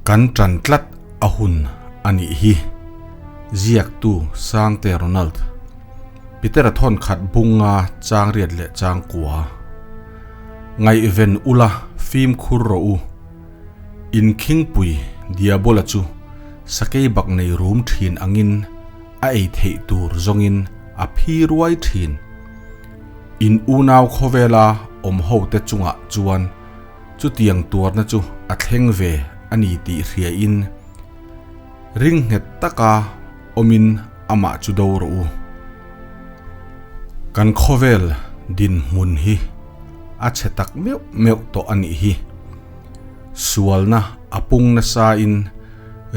Kan ṭan tlat a hun a nih hi. Ziaktu Sangte Ronald. Petera thawn khat bunga chang riat leh chang kua. Ngaihven ula fimkhur rawh u. Inkhingpui Diabola chu sakei bak nei rum thin angin a ei theih tur zawngin a phi ruai thin. In unau khawvela awm hote chungah chuan Chutiang tuarna chu a thleng ve a ni tih hriain ring nghet taka awmin amah chu do rawh u. Kan khawvel dinhmun hi a chhe tak meuh meuh tawh a nih hi. Sualna a pung nasain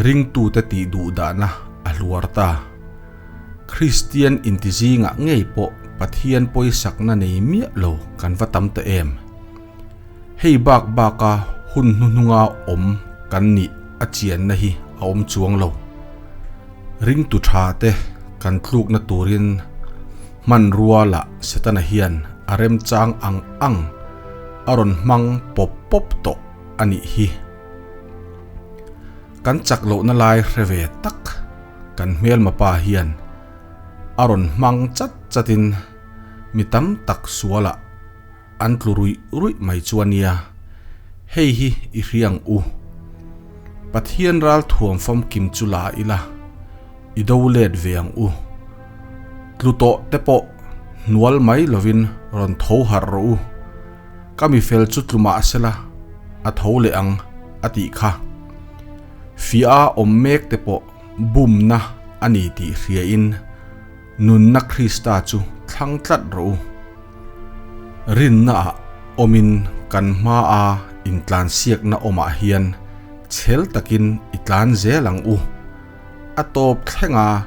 ringtute tih duhdahna a hluar ta. Kristian intizingah ngei pawh Pathian pawisakna nei miah lo kan va tam ta em. Hei bak baka hun hnuhnunga awm kan nih a chianna hi a awm chuang lo. Ringtu tha te kan tlukna turin hmanrua lah Setana hian a remchang ang ang a rawn hmang pawp pawp tawh a nih hi. Kan chak lohna lai hre ve tak kan hmelma pa hian a rawn hmang chat chatin mi tam tak sualah An tlu ruih ruih mai chu a nia, hei hi i hria ang u. Pathian ral thuam famkim chu la ila, i do let ve ang u. Tlu tawh te pawh hnual mai lovin rawn tho harh rawh u. Ka mi fel chu tlu mah sela, a tho leh ang a tih kha. Fiah a awm mek te pawh bumna a ni tih hriain, Nunna Krista chu thlang tlat rawh u. Rinnaah awmin kan hmaa intlansiakna awmah hian chhel takin i tlan zel ang u. A tawp thlenga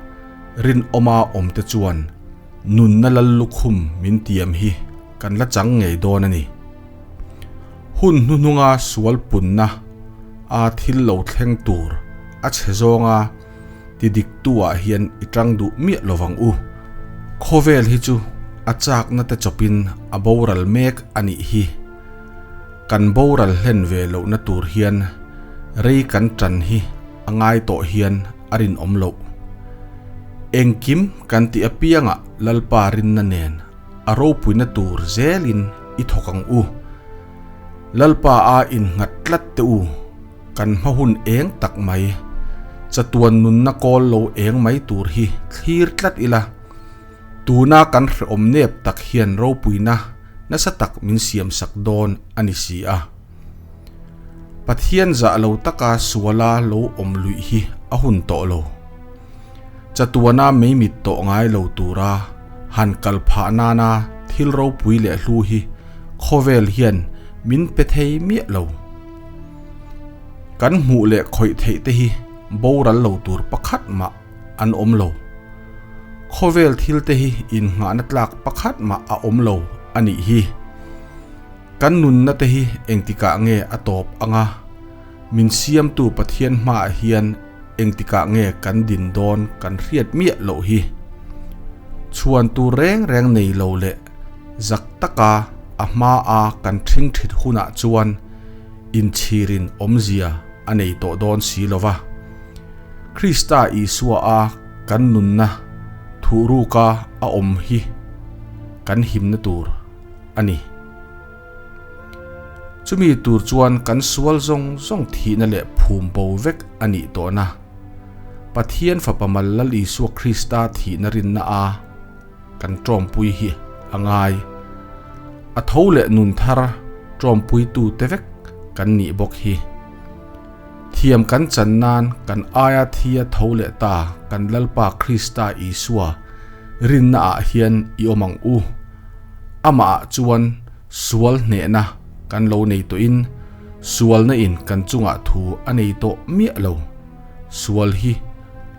rinawma awmte chuan nunna lal lukhum min tiam hi kan la chang ngei dawn a ni. Hun hnuhnunga sual punna a thil lo thleng tur a chhe zawnga Ti diktu ah hian i tang duh miah lovang u. Khawvel hi chu a chakna te chawpin a boral mek a nih hi. Kan boral hlen ve lohna tur hian rei kan tan hi a ngai tawh hian a rinawm loh. Engkim kan tih apiangah Lalpa rinna nen a ropuina tur zelin i thawk ang u. Lalpa a innghat tlat teh u. Kan hma hun eng tak mai, chatuan nunna kawl lo eng mai tur hi thlir tlat ila, tuna kan hrehawm nep tak hian ropuina nasa tak min siamsak dawn a ni si a. Pathian zah lo taka suala lo awm luih hi a hun tawh lo. Chatuana meimit tawh ngai lo tura han kal phah nana thil ropui leh hlu hi khawvel hian min pe thei miah lo. Kan hmuh leh khawih theih te hi boral lo tur pakhat mah an awm lo. Khawvel thil te hi innghahna tlak pakhat mah a awm lo a nih hi. Kan nunna te hi engtikah nge a tawp anga min siamtu Pathian hmaah hian engtikah nge kan din dawn kan hriat miah loh hi. Chhuan tur reng reng nei lo leh zak taka a hmaa kan ṭhing ṭhit hunah chuan inchhirin awmzia a nei tawh dawn si lo va. Krista Isua a kan nunna thuhruka a awm hi kan himna tur a ni. Chumi tur chuan kan sual zawng zawng thihna leh phum bo vek a nih tawhna Pathian Fapa mal Lal Isua Krista thihna rinna a kan tawmpui hi a ngai. A tho leh nun thar tawmpuitute vek kan nih bawk hi. Thiam kan chan nan kan aia thia tho leh ta kan Lalpa Krista Isua rinna ah hian i awm ang u. Amah ah chuan sual hnehna kan lo nei tawhin sualna in kan chungah thu a nei tawh miah lo. Sual hi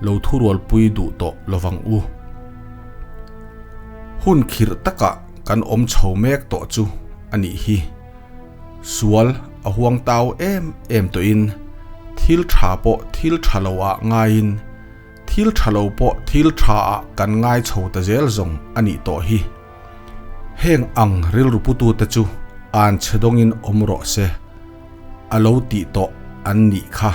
lo thurualpui duh tawh lovang u. Hun khirh takah kan awm chho mek tawh chu a nih hi. Sual a huang tau em em tawhin thil tha pawh thil tha lo ah ngaiin thil tha lo pawh thil tha ah kan ngai chho ta zel zawng a nih tawh hi. Heng ang rilru putute chu an chhe dawngin awm rawh se a lo tih tawh an nih kha.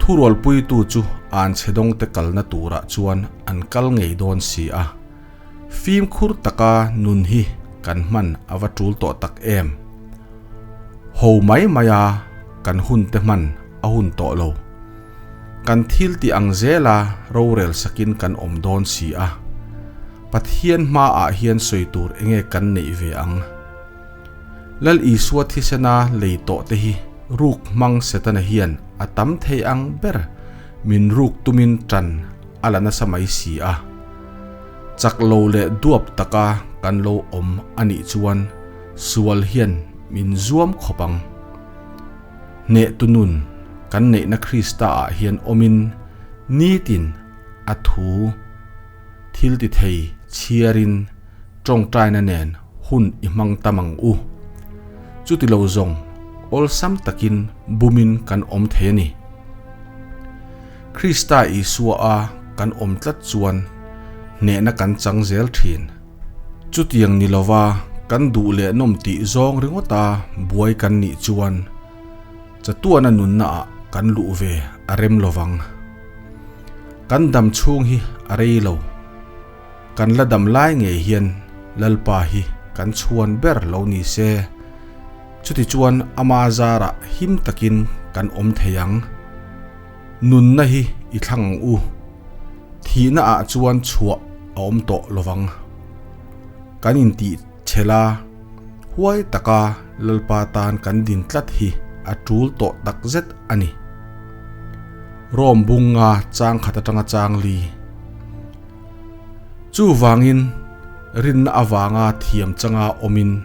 Thurualpuitu chu anchhe dawngte kalna turah chuan an kal ngei dawn si a. Fimkhur taka nun hi kan hman a va tul tawh tak em. Ho mai maia kan hunte hman a hun tawh lo. Kan thil tih ang zela rorel sakin kan awm dawn si a. Pathian hmaah hian sawi tur enge kan neih ve ang? Lal Isua thisena lei tawh te hi ruk hmang Setana hian a tam thei ang ber min ruk tumin tan a la nasa mai si a. Chak lo leh duap taka kan lo awm a nih chuan sual hian min zuam khawp ang. Hnehtu nun kan neihna Krista ah hian awmin nitin a thu thil ti thei chhiarin tawngtaina nen hun i hmang tam ang u. Chuti lo zawng awlsam takin bumin kan awm thei a ni. Krista Isua a kan awm tlat chuan hnehna kan chang zel thin. Chutiang ni lova kan duh leh nawm tih zawng ringawta buai kan nih chuan chatuana nunna ah kan luh ve a rem lovang. Kan dam chhung hi a rei lo. Kan la dam lai ngei hian Lalpa hi kan chhuan ber lo ni se. Chutichuan ama zarah him takin kan awm thei ang. Nunna hi i thlang ang u. Thihna ah chuan chhuah a awm tawh lovang. Kan intih chhel a, huai taka Lalpa tan kan din tlat hi a tul tawh takzet a ni. Rom bunga chang khat atanga chang li. Chuvangin rinna avanga thiam changa awmin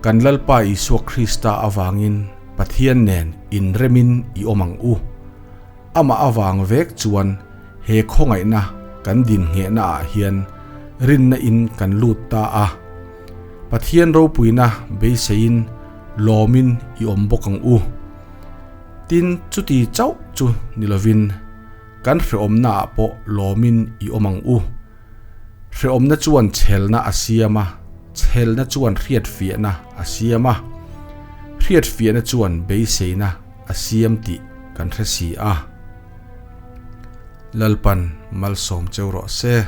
kan Lalpa Isua Krista avangin Pathian nen inremin i awm ang u. Amah avang vek chuan he khawngaihna kan din nghehna ah hian rinna in kan lut ta a. Pathian ropuina beiseiin lawmin i awm bawk ang u. Tin, chuti chauh chu ni lovin kan hrehawmna ah pawh lawmin i awm ang u. Hrehawmna chuan chhelna a siam a, chhelna chuan hriatfiahna a siam a, hriatfiahna chuan beiseina a siam tih kan hre si a. Lalpan malsawm cheu rawh se.